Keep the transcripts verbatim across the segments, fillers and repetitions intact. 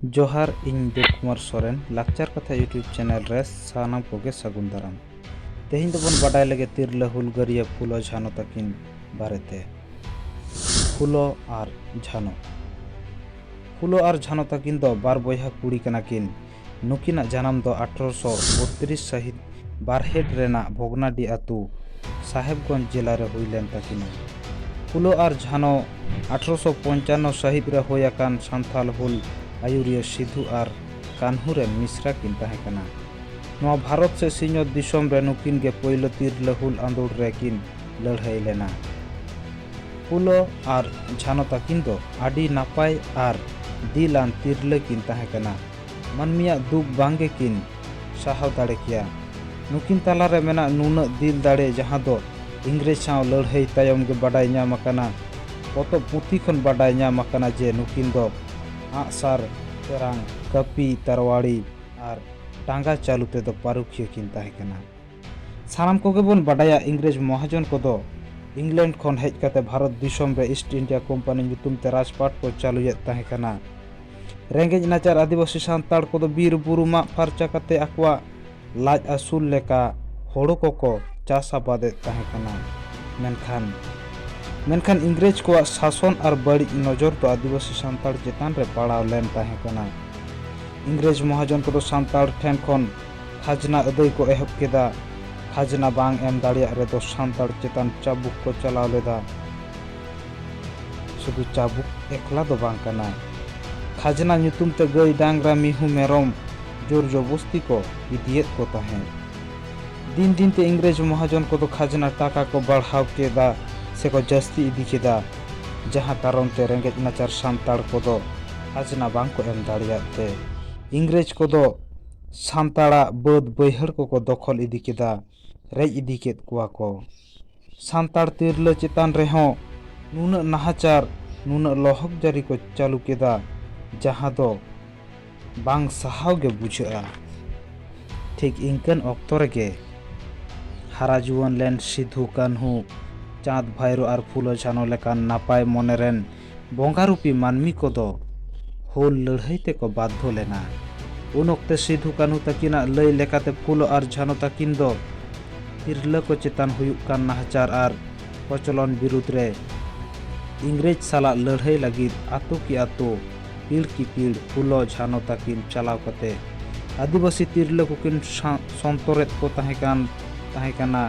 ᱡᱚᱦᱟᱨ, ᱤᱧ ᱫᱮᱵ ᱠᱩᱢᱟᱨ ᱥᱚᱨᱮᱱ, ᱞᱟᱠᱪᱟᱨ ᱠᱟᱛᱷᱟ YouTube ᱪᱮᱱᱮᱞ ᱨᱮ ᱥᱟᱱᱟᱢ ᱠᱚᱜᱮ ᱥᱟᱹᱜᱩᱱ ᱫᱟᱨᱟᱢ᱾ ᱛᱮᱦᱮᱧ ᱫᱚᱵᱚᱱ ᱵᱟᱰᱟᱭ ᱞᱮᱜᱮ ᱛᱤᱨᱞᱟᱹ ᱦᱩᱞᱜᱟᱹᱨᱤᱭᱟᱹ ᱯᱷᱩᱞᱳ ᱡᱷᱟᱱᱚ ᱛᱟᱹᱠᱤᱱ ᱵᱟᱨᱮᱛᱮ᱾ ᱯᱷᱩᱞᱳ ᱟᱨ ᱡᱷᱟᱱᱚ᱾ ᱯᱷᱩᱞᱳ ᱟᱨ ᱡᱷᱟᱱᱚ ᱛᱟᱹᱠᱤᱱ ᱫᱚ ᱵᱟᱨ ᱵᱚᱭᱦᱟ ᱠᱩᱲᱤ ᱠᱟᱱᱟ ᱠᱤᱱ᱾ ᱱᱩᱠᱤᱱᱟᱜ ᱡᱟᱱᱟᱢ ᱫᱚ ᱟᱴᱷᱨᱚᱥᱚ ᱵᱚᱛᱨᱤᱥ ᱥᱟᱹᱦᱤᱛ ᱵᱟᱨᱦᱮᱴ ᱨᱮᱱᱟᱜ ᱵᱷᱚᱜᱽᱱᱟᱰᱤ ᱟᱹᱛᱩ, ᱥᱟᱦᱮᱵᱽᱜᱚᱸᱡᱽ ᱡᱮᱞᱟ ᱨᱮ ᱦᱩᱭ ᱞᱮᱱ ᱛᱟᱹᱠᱤᱱᱟ᱾ ᱯᱷᱩᱞᱳ ᱟᱨ ᱡᱷᱟᱱᱚ ᱟᱴᱷᱨᱚᱥᱚ ᱯᱚᱧᱪᱟᱱᱱᱚ ᱥᱟᱹᱦᱤᱛ ᱨᱮ ᱦᱩᱭ ᱟᱠᱟᱱ ᱥᱟᱱᱛᱷᱟᱞ ᱦᱩᱞ ᱟᱹᱭᱩᱨᱤᱭᱟᱹ ᱥᱤᱫᱷᱩ ᱟᱨ ᱠᱟᱹᱱᱦᱩ ᱨᱮᱱ ᱢᱤᱥᱨᱟ ᱠᱤᱱ ᱛᱟᱦᱮᱸ ᱠᱟᱱᱟ᱾ ᱱᱚᱣᱟ ᱵᱷᱟᱨᱚᱛ ᱥᱮ ᱥᱤᱧᱚᱛ ᱫᱤᱥᱚᱢ ᱨᱮ ᱱᱩᱠᱤᱱ ᱜᱮ ᱯᱳᱭᱞᱳ ᱛᱤᱨᱞᱟᱹ ᱦᱩᱞ ᱟᱸᱫᱳᱲ ᱨᱮ ᱠᱤᱱ ᱞᱟᱹᱲᱦᱟᱹᱭ ᱞᱮᱱᱟ᱾ ᱯᱷᱩᱞᱳ ᱟᱨ ᱡᱷᱟᱱᱚ ᱛᱟᱹᱠᱤᱱ ᱫᱚ ᱟᱹᱰᱤ ᱱᱟᱯᱟᱭ ᱟᱨ ᱫᱤᱞ ᱟᱱ ᱛᱤᱨᱞᱟᱹ ᱠᱤᱱ ᱛᱟᱦᱮᱸ ᱠᱟᱱᱟ᱾ ᱢᱟᱹᱱᱢᱤᱭᱟᱜ ᱫᱩᱠ ᱵᱟᱝ ᱜᱮ ᱠᱤᱱ ᱥᱟᱦᱟᱣ ᱫᱟᱲᱮ ᱠᱮᱭᱟ᱾ ᱱᱩᱠᱤᱱ ᱛᱟᱞᱟ ᱨᱮ ᱢᱮᱱᱟᱜ ᱱᱩᱱᱟᱹᱜ ᱫᱤᱞ ᱫᱟᱲᱮ, ᱡᱟᱦᱟᱸ ᱫᱚ ᱤᱝᱨᱮᱡᱽ ᱥᱟᱶ ᱞᱟᱹᱲᱦᱟᱹᱭ ᱛᱟᱭᱚᱢ ᱜᱮ ᱵᱟᱰᱟᱭ ᱧᱟᱢ ᱟᱠᱟᱱᱟ᱾ ᱯᱚᱛᱚᱵ ᱯᱩᱛᱷᱤ ᱠᱷᱚᱱ ᱵᱟᱰᱟᱭ ᱧᱟᱢ ᱟᱠᱟᱱᱟ ᱡᱮ ᱱᱩᱠᱤᱱ ᱫᱚ ᱟᱜᱼᱥᱟᱨ, ᱛᱮᱨᱟᱝ, ᱠᱟᱹᱯᱤ, ᱛᱟᱨᱣᱟᱲᱤ ᱟᱨ ᱴᱟᱸᱜᱟ ᱪᱟᱹᱞᱩ ᱛᱮᱫᱚ ᱯᱟᱹᱨᱩᱠᱷᱤᱭᱟᱹ ᱠᱤᱱ ᱛᱟᱦᱮᱸ ᱠᱟᱱᱟ᱾ ᱥᱟᱱᱟᱢ ᱠᱚᱜᱮ ᱵᱚᱱ ᱵᱟᱰᱟᱭᱟ, ᱤᱝᱨᱮᱡᱽ ᱢᱚᱦᱟᱡᱚᱱ ᱠᱚᱫᱚ ᱤᱝᱞᱮᱱᱰ ᱠᱷᱚᱱ ᱦᱮᱡ ᱠᱟᱛᱮ ᱵᱷᱟᱨᱚᱛ ᱫᱤᱥᱚᱢ ᱨᱮ ᱤᱥᱴ ᱤᱱᱰᱤᱭᱟ ᱠᱳᱢᱯᱟᱱᱤ ᱧᱩᱛᱩᱢ ᱛᱮ ᱨᱟᱡᱽᱯᱟᱴ ᱠᱚ ᱪᱟᱹᱞᱩᱭᱮᱫ ᱛᱟᱦᱮᱸ ᱠᱟᱱᱟ᱾ ᱨᱮᱸᱜᱮᱡ ᱱᱟᱪᱟᱨ ᱟᱹᱫᱤᱵᱟᱹᱥᱤ ᱥᱟᱱᱛᱟᱲ ᱠᱚᱫᱚ ᱵᱤᱨ ᱵᱩᱨᱩ ᱢᱟᱜ ᱯᱷᱟᱨᱪᱟ ᱠᱟᱛᱮ ᱟᱠᱚᱣᱟᱜ ᱞᱟᱡ ᱟᱹᱥᱩᱞ ᱞᱮᱠᱟ ᱦᱳᱲᱳ ᱠᱚᱠᱚ ᱪᱟᱥ ᱟᱵᱟᱫᱮᱫ ᱛᱟᱦᱮᱸ ᱠᱟᱱᱟ᱾ ᱢᱮᱱᱠᱷᱟᱱ, ᱢᱮᱱᱠᱷᱟᱱ ᱤᱝᱨᱮᱡᱽ ᱠᱚᱣᱟᱜ ᱥᱟᱥᱚᱱ ᱟᱨ ᱵᱟᱹᱲᱤᱡ ᱱᱚᱡᱚᱨ ᱫᱚ ᱟᱹᱫᱤᱵᱟᱹᱥᱤ ᱥᱟᱱᱛᱟᱲ ᱪᱮᱛᱟᱱ ᱨᱮ ᱯᱟᱲᱟᱣ ᱞᱮᱱ ᱛᱟᱦᱮᱸ ᱠᱟᱱᱟ᱾ ᱤᱝᱨᱮᱡᱽ ᱢᱚᱦᱟᱡᱚᱱ ᱠᱚᱫᱚ ᱥᱟᱱᱛᱟᱲ ᱴᱷᱮᱱ ᱠᱷᱚᱱ ᱠᱷᱟᱡᱽᱱᱟ ᱟᱹᱫᱟᱹᱭ ᱠᱚ ᱮᱦᱚᱵ ᱠᱮᱫᱟ᱾ ᱠᱷᱟᱡᱽᱱᱟ ᱵᱟᱝ ᱮᱢ ᱫᱟᱲᱮᱭᱟᱜ ᱨᱮᱫᱚ ᱥᱟᱱᱛᱟᱲ ᱪᱮᱛᱟᱱ ᱪᱟᱵᱩᱠ ᱠᱚ ᱪᱟᱞᱟᱣ ᱞᱮᱫᱟ᱾ ᱥᱩᱫᱷᱩ ᱪᱟᱵᱩᱠ ᱮᱠᱞᱟ ᱫᱚ ᱵᱟᱝ ᱠᱟᱱᱟ, ᱠᱷᱟᱡᱽᱱᱟ ᱧᱩᱛᱩᱢ ᱛᱮ ᱜᱟᱹᱭ, ᱰᱟᱝᱨᱟ, ᱢᱤᱦᱩ, ᱢᱮᱨᱚᱢ ᱡᱳᱨ ᱡᱚᱵᱚᱥᱛᱤ ᱠᱚ ᱤᱫᱤᱭᱮᱫ ᱠᱚ ᱛᱟᱦᱮᱸᱫ᱾ ᱫᱤᱱ ᱫᱤᱱ ᱛᱮ ᱤᱝᱨᱮᱡᱽ ᱢᱚᱦᱟᱡᱚᱱ ᱠᱚᱫᱚ ᱠᱷᱟᱡᱽᱱᱟ ᱴᱟᱠᱟ ᱠᱚ ᱵᱟᱲᱦᱟᱣ ᱠᱮᱫᱟ ᱥᱮᱠᱚ ᱡᱟᱹᱥᱛᱤ ᱤᱫᱤ ᱠᱮᱫᱟ, ᱡᱟᱦᱟᱸ ᱠᱟᱨᱚᱱ ᱛᱮ ᱨᱮᱸᱜᱮᱡ ᱱᱟᱪᱟᱨ ᱥᱟᱱᱛᱟᱲ ᱠᱚᱫᱚ ᱠᱷᱟᱡᱽᱱᱟ ᱵᱟᱝ ᱠᱚ ᱮᱢ ᱫᱟᱲᱮᱭᱟᱜ ᱛᱮ ᱤᱝᱨᱮᱡᱽ ᱠᱚᱫᱚ ᱥᱟᱱᱛᱟᱲᱟᱜ ᱵᱟᱹᱫᱽ ᱵᱟᱹᱭᱦᱟᱹᱲ ᱠᱚᱠᱚ ᱫᱚᱠᱷᱚᱞ ᱤᱫᱤ ᱠᱮᱫᱟ, ᱨᱮᱡ ᱤᱫᱤ ᱠᱮᱫ ᱠᱚᱣᱟ ᱠᱚ᱾ ᱥᱟᱱᱛᱟᱲ ᱛᱤᱨᱞᱟᱹ ᱪᱮᱛᱟᱱ ᱨᱮᱦᱚᱸ ᱱᱩᱱᱟᱹᱜ ᱱᱟᱦᱟᱪᱟᱨ, ᱱᱩᱱᱟᱹᱜ ᱞᱚᱦᱚᱠ ᱡᱟᱹᱨᱤ ᱠᱚ ᱪᱟᱹᱞᱩ ᱠᱮᱫᱟ, ᱡᱟᱦᱟᱸ ᱫᱚ ᱵᱟᱝ ᱥᱟᱦᱟᱣ ᱜᱮ ᱵᱩᱡᱷᱟᱹᱜᱼᱟ᱾ ᱴᱷᱤᱠ ᱤᱱᱠᱟᱹᱱ ᱚᱠᱛᱚ ᱨᱮᱜᱮ ᱦᱟᱨᱟ ᱡᱩᱣᱟᱹᱱ ᱞᱮᱱ ᱥᱤᱫᱷᱩ, ᱠᱟᱹᱱᱦᱩ, ᱪᱟᱸᱫᱽ, ᱵᱷᱟᱭᱨᱳ ᱟᱨ ᱯᱷᱩᱞᱳ, ᱡᱷᱟᱱᱳ ᱞᱮᱠᱟᱱ ᱱᱟᱯᱟᱭ ᱢᱚᱱᱮ ᱨᱮᱱ ᱵᱚᱸᱜᱟ ᱨᱩᱯᱤ ᱢᱟᱹᱱᱢᱤ ᱠᱚᱫᱚ ᱦᱩᱞ ᱞᱟᱹᱲᱦᱟᱹᱭ ᱛᱮᱠᱚ ᱵᱟᱫᱫᱷᱚ ᱞᱮᱱᱟ᱾ ᱩᱱ ᱚᱠᱛᱮ ᱥᱤᱫᱷᱩ ᱠᱟᱹᱱᱦᱩ ᱛᱟᱹᱠᱤᱱᱟᱜ ᱞᱟᱹᱭ ᱞᱮᱠᱟᱛᱮ ᱯᱷᱩᱞᱳ ᱟᱨ ᱡᱷᱟᱱᱳ ᱛᱟᱹᱠᱤᱱ ᱫᱚ ᱛᱤᱨᱞᱟᱹ ᱠᱚ ᱪᱮᱛᱟᱱ ᱦᱩᱭᱩᱜ ᱠᱟᱱ ᱱᱟᱦᱟᱪᱟᱨ ᱟᱨ ᱠᱚᱪᱞᱚᱱ ᱵᱤᱨᱩᱫᱽ ᱨᱮ ᱤᱝᱨᱮᱡᱽ ᱥᱟᱞᱟᱜ ᱞᱟᱹᱲᱦᱟᱹᱭ ᱞᱟᱹᱜᱤᱫ ᱟᱛᱳ ᱠᱤ ᱟᱛᱳ, ᱯᱤᱲ ᱠᱤ ᱯᱤᱲ ᱯᱷᱩᱞᱳ ᱡᱷᱟᱱᱳ ᱛᱟᱹᱠᱤᱱ ᱪᱟᱞᱟᱣ ᱠᱟᱛᱮ ᱟᱹᱫᱤᱵᱟᱹᱥᱤ ᱛᱤᱨᱞᱟᱹ ᱠᱚᱠᱤᱱ ᱥᱟ-, ᱥᱚᱱᱛᱚᱨᱮᱫ ᱠᱚ ᱛᱟᱦᱮᱸ ᱠᱟᱱ, ᱛᱟᱦᱮᱸ ᱠᱟᱱᱟ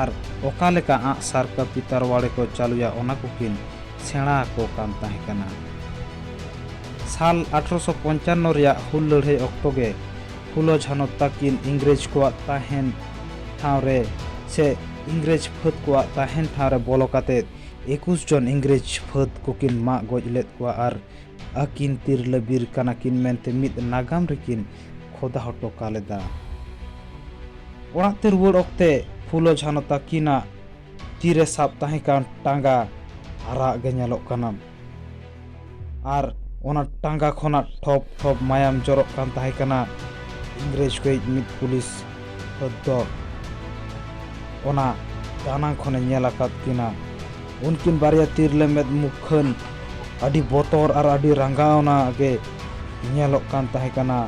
ᱟᱨ ᱚᱠᱟ ᱞᱮᱠᱟ ᱟᱸᱜ ᱥᱟᱨ ᱠᱟᱹᱯᱤ ᱛᱟᱨᱣᱟᱲᱮ ᱠᱚ ᱪᱟᱹᱞᱩᱭᱟ ᱚᱱᱟ ᱠᱚᱠᱤᱱ ᱥᱮᱬᱟ ᱟᱠᱚ ᱠᱟᱱ ᱛᱟᱦᱮᱸ ᱠᱟᱱᱟ᱾ ᱥᱟᱞ ᱟᱴᱷᱨᱚᱥᱚ ᱯᱚᱧᱪᱟᱱᱱᱚ ᱨᱮᱭᱟᱜ ᱦᱩᱞ ᱞᱟᱹᱲᱦᱟᱹᱭ ᱚᱠᱛᱚ ᱜᱮ ᱯᱷᱩᱞᱳ ᱡᱷᱟᱱᱳ ᱛᱟᱹᱠᱤᱱ ᱤᱝᱨᱮᱡᱽ ᱠᱚᱣᱟᱜ ᱛᱟᱦᱮᱱ ᱴᱷᱟᱶ ᱨᱮ ᱥᱮ ᱤᱝᱨᱮᱡᱽ ᱯᱷᱟᱹᱫ ᱠᱚᱣᱟᱜ ᱛᱟᱦᱮᱱ ᱴᱷᱟᱶ ᱨᱮ ᱵᱚᱞᱚ ᱠᱟᱛᱮ ᱮᱠᱩᱥ ᱡᱚᱱ ᱤᱝᱨᱮᱡᱽ ᱯᱷᱟᱹᱫ ᱠᱚᱠᱤᱱ ᱢᱟᱜ ᱜᱚᱡ ᱞᱮᱫ ᱠᱚᱣᱟ ᱟᱨ ᱟᱹᱠᱤᱱ ᱛᱤᱨᱞᱟᱹ ᱵᱤᱨ ᱠᱟᱱᱟ ᱠᱤᱱ ᱢᱮᱱᱛᱮ ᱢᱤᱫ ᱱᱟᱜᱟᱢ ᱨᱮᱠᱤᱱ ᱠᱷᱚᱫᱟ ᱦᱚᱴᱚ ᱠᱟ ᱞᱮᱫᱟ᱾ ᱚᱲᱟᱜ ᱛᱮ ᱨᱩᱣᱟᱹᱲ ᱚᱠᱛᱮ ᱯᱷᱩᱞᱳ ᱡᱷᱟᱱᱳ ᱛᱟᱹᱠᱤᱱᱟᱜ ᱛᱤᱨᱮ ᱥᱟᱵ ᱛᱟᱦᱮᱸ ᱠᱟᱱ ᱴᱟᱸᱜᱟ ᱟᱨᱟᱜ ᱜᱮ ᱧᱮᱞᱚᱜ ᱠᱟᱱᱟ ᱟᱨ ᱚᱱᱟ ᱴᱟᱸᱜᱟ ᱠᱷᱚᱱᱟᱜ ᱴᱷᱚᱯ ᱴᱷᱚᱯ ᱢᱟᱭᱟᱢ ᱡᱚᱨᱚᱜ ᱠᱟᱱ ᱛᱟᱦᱮᱸ ᱠᱟᱱᱟ᱾ ᱤᱝᱨᱮᱡᱽ ᱠᱚᱭᱤᱡ ᱢᱤᱫ ᱯᱩᱞᱤᱥ ᱯᱷᱟᱹᱫ ᱫᱚ ᱚᱱᱟ ᱫᱟᱱᱟᱝ ᱠᱷᱚᱱᱮ ᱧᱮᱞ ᱟᱠᱟᱫ ᱠᱤᱱᱟ᱾ ᱩᱱᱠᱤᱱ ᱵᱟᱨᱭᱟ ᱛᱤᱨᱞᱟᱹ ᱢᱮᱫ ᱢᱩᱠᱷᱟᱹᱱ ᱟᱹᱰᱤ ᱵᱚᱛᱚᱨ ᱟᱨ ᱟᱹᱰᱤ ᱨᱟᱸᱜᱟᱣᱱᱟ ᱜᱮ ᱧᱮᱞᱚᱜ ᱠᱟᱱ ᱛᱟᱦᱮᱸ ᱠᱟᱱᱟ᱾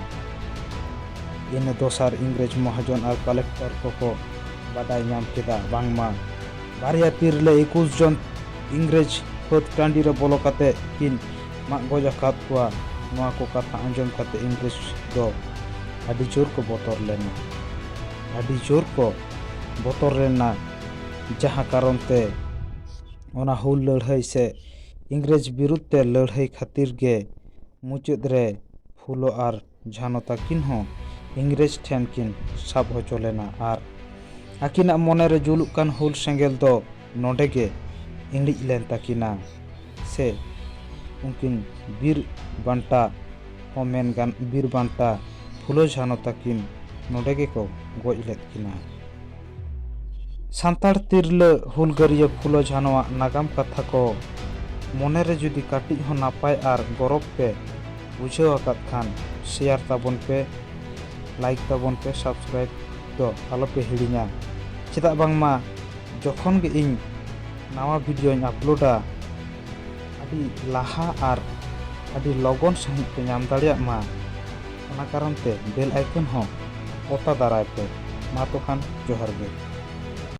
ᱤᱱᱟᱹ ᱫᱚᱥᱟᱨ ᱤᱝᱨᱮᱡᱽ ᱢᱚᱦᱟᱡᱚᱱ ᱟᱨ ᱠᱟᱞᱮᱠᱴᱚᱨ ᱠᱚᱠᱚ ᱵᱟᱰᱟᱭ ᱧᱟᱢ ᱠᱮᱫᱟ ᱵᱟᱝᱢᱟ ᱵᱟᱨᱭᱟ ᱛᱤᱨᱞᱟᱹ ᱮᱠᱩᱥ ᱡᱚᱱ ᱤᱝᱨᱮᱡᱽ ᱯᱷᱟᱹᱫ ᱴᱟᱺᱰᱤ ᱨᱮ ᱵᱚᱞᱚ ᱠᱟᱛᱮ ᱠᱤᱱ ᱢᱟᱜ ᱜᱚᱡ ᱟᱠᱟᱫ ᱠᱚᱣᱟ᱾ ᱱᱚᱣᱟ ᱠᱚ ᱠᱟᱛᱷᱟ ᱟᱸᱡᱚᱢ ᱠᱟᱛᱮ ᱤᱝᱨᱮᱡᱽ ᱫᱚ ᱟᱹᱰᱤ ᱡᱳᱨ ᱠᱚ ᱵᱚᱛᱚᱨ ᱞᱮᱱᱟ, ᱟᱹᱰᱤ ᱡᱳᱨ ᱠᱚ ᱵᱚᱛᱚᱨ ᱞᱮᱱᱟ, ᱡᱟᱦᱟᱸ ᱠᱟᱨᱚᱱ ᱛᱮ ᱚᱱᱟ ᱦᱩᱞ ᱞᱟᱹᱲᱦᱟᱹᱭ ᱥᱮ ᱤᱝᱨᱮᱡᱽ ᱵᱤᱨᱩᱫᱽ ᱛᱮ ᱞᱟᱹᱲᱦᱟᱹᱭ ᱠᱷᱟᱹᱛᱤᱨ ᱜᱮ ᱢᱩᱪᱟᱹᱫ ᱨᱮ ᱯᱷᱩᱞᱳ ᱟᱨ ᱡᱷᱟᱱᱳ ᱛᱟᱹᱠᱤᱱ ᱦᱚᱸ ᱤᱝᱨᱮᱡᱽ ᱴᱷᱮᱱ ᱠᱤᱱ ᱥᱟᱵ ᱦᱚᱪᱚ ᱞᱮᱱᱟ ᱟᱨ ᱟᱹᱠᱤᱱᱟᱜ ᱢᱚᱱᱮ ᱨᱮ ᱡᱩᱞᱩᱜ ᱠᱟᱱ ᱦᱩᱞ ᱥᱮᱸᱜᱮᱞ ᱫᱚ ᱱᱚᱰᱮ ᱜᱮ ᱤᱬᱤᱡ ᱞᱮᱱ ᱛᱟᱹᱠᱤᱱᱟ᱾ ᱥᱮ ᱩᱱᱠᱤᱱ ᱵᱤᱨ ᱵᱟᱱᱴᱟ ᱦᱚᱸ ᱢᱮᱱ ᱜᱟᱱ, ᱵᱤᱨ ᱵᱟᱱᱴᱟ ᱯᱷᱩᱞᱳ ᱡᱷᱟᱱᱳ ᱛᱟᱹᱠᱤᱱ ᱱᱚᱰᱮ ᱜᱮᱠᱚ ᱜᱚᱡ ᱞᱮᱫ ᱠᱤᱱᱟ᱾ ᱥᱟᱱᱛᱟᱲ ᱛᱤᱨᱞᱟᱹ ᱦᱩᱞᱜᱟᱹᱨᱤᱭᱟᱹ ᱯᱷᱩᱞᱳ ᱡᱷᱟᱱᱳᱣᱟᱜ ᱱᱟᱜᱟᱢ ᱠᱟᱛᱷᱟ ᱠᱚ ᱢᱚᱱᱮ ᱨᱮ ᱡᱩᱫᱤ ᱠᱟᱹᱴᱤᱡ ᱦᱚᱸ ᱱᱟᱯᱟᱭ ᱟᱨ ᱜᱚᱨᱚᱵᱽ ᱯᱮ ᱵᱩᱡᱷᱟᱹᱣ ᱟᱠᱟᱫ ᱠᱷᱟᱱ, ᱥᱮᱭᱟᱨ ᱛᱟᱵᱚᱱ ᱯᱮ, ᱞᱟᱭᱤᱠ ᱛᱟᱵᱚᱱ ᱯᱮ, ᱥᱟᱵᱥᱠᱨᱟᱭᱤᱵ ᱫᱚ ᱟᱞᱚ ᱯᱮ ᱦᱤᱲᱤᱧᱟ᱾ ᱪᱮᱫᱟᱜ ᱵᱟᱝᱢᱟ ᱡᱚᱠᱷᱚᱱ ᱜᱮ ᱤᱧ ᱱᱟᱣᱟ ᱵᱷᱤᱰᱤᱭᱳᱧ ᱟᱯᱞᱳᱰᱟ, ᱟᱹᱰᱤ ᱞᱟᱦᱟ ᱟᱨ ᱟᱹᱰᱤ ᱞᱚᱜᱚᱱ ᱥᱟᱺᱦᱤᱡ ᱯᱮ ᱧᱟᱢ ᱫᱟᱲᱮᱭᱟᱜ ᱢᱟ᱾ ᱚᱱᱟ ᱠᱟᱨᱚᱱ ᱛᱮ bell icon ᱦᱚᱸ ᱚᱛᱟ ᱫᱟᱨᱟᱭ ᱯᱮ᱾ ᱢᱟ ᱛᱚ ᱠᱷᱟᱱ ᱡᱚᱦᱟᱨ ᱜᱮ᱾